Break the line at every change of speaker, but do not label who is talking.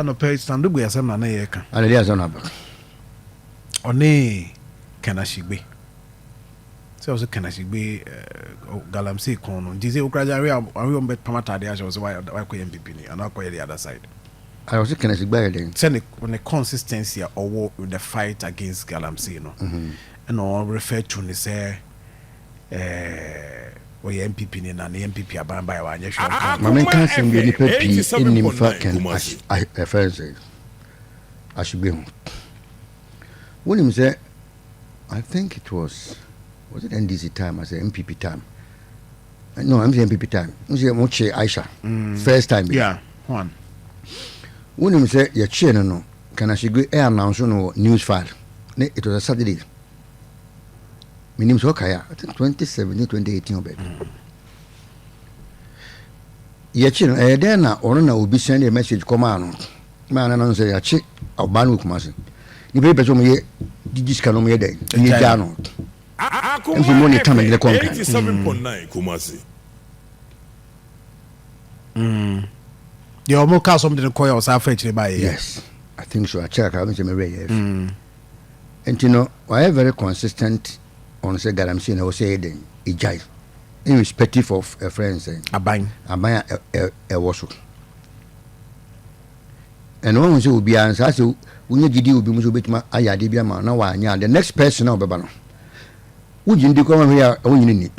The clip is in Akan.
Anɔpɛ Sandogbe asɛm na na yɛreka.
Adede asɛm na aba.
Ɔne Ken Ashigbey sɛ ɔsɛ Ken Ashigbey galamsey kɔn no nti sɛ okura gya awe awe ɔmo bɛ pam ataade ahyɛ ɔsɛ wakɔyɛ NPP ni anaa akɔyɛ the other side.
Ayɛ ɔsɛ Ken Ashigbey ayɛ dɛn?
Sɛ ne consistency a ɔwɔ with the fight against galamsey no, ɛna ɔ refer to ne sɛ ɔyɛ NPP ni na ne NPP aban ba yɛ wanyɛ hwɛ ɔnka.
Maame, nka asɛm bi, nipa pii nnim fa Ken ɛfɛn sɛ Ashigbey ho. Wonim sɛ I think it was it NDC time, I say NPP time, no, I'm saying NPP time, n sɛ mo kye Aisha first time bi.
Yeah, one.
Wonim sɛ yɛkyee no, Ken Ashigbey ɛ announce no wɔ Newsfile ne. It was a Saturday. Menim sɛ ɔkae a, I think 2017, 2018 ɔbɛbi yɛkyi no. Ɛyɛ dɛn na ɔno na obi send a message kɔmaa no maa no sɛ yɛakye ɔbaa no wɔ Kumase, nipa yi pɛ sɛ ɔmoyɛ didi sika no, ɔmoyɛ dɛn ɛyɛ gyaa no nso mo ne tam ne kɔ Nkran.
87.9 Kumasi.
Deɛ ɔmo kaa sɔm de no kɔyɛ ɔsan fa akyire baayɛ.
Yes, I think so. Akyɛ kakra mi sɛ mewura yɛ afi nti no, wayɛ very consistent on sɛ galamsey na wɔsɛ yɛ dɛn egyae, irrespective of ɛfrɛ nsɛn.
Aban.
Aban a ɛwɔ so. Ɛna wɔn sɛ obiara nsa sɛ wonye gyidi obi mu sɛ obetuma ayɛ adeɛ bi ama na wanyɛ a, the next person a ɔbɛba no, wogye ndi kɔ wɔn hwɛ a, wɔnyini ni.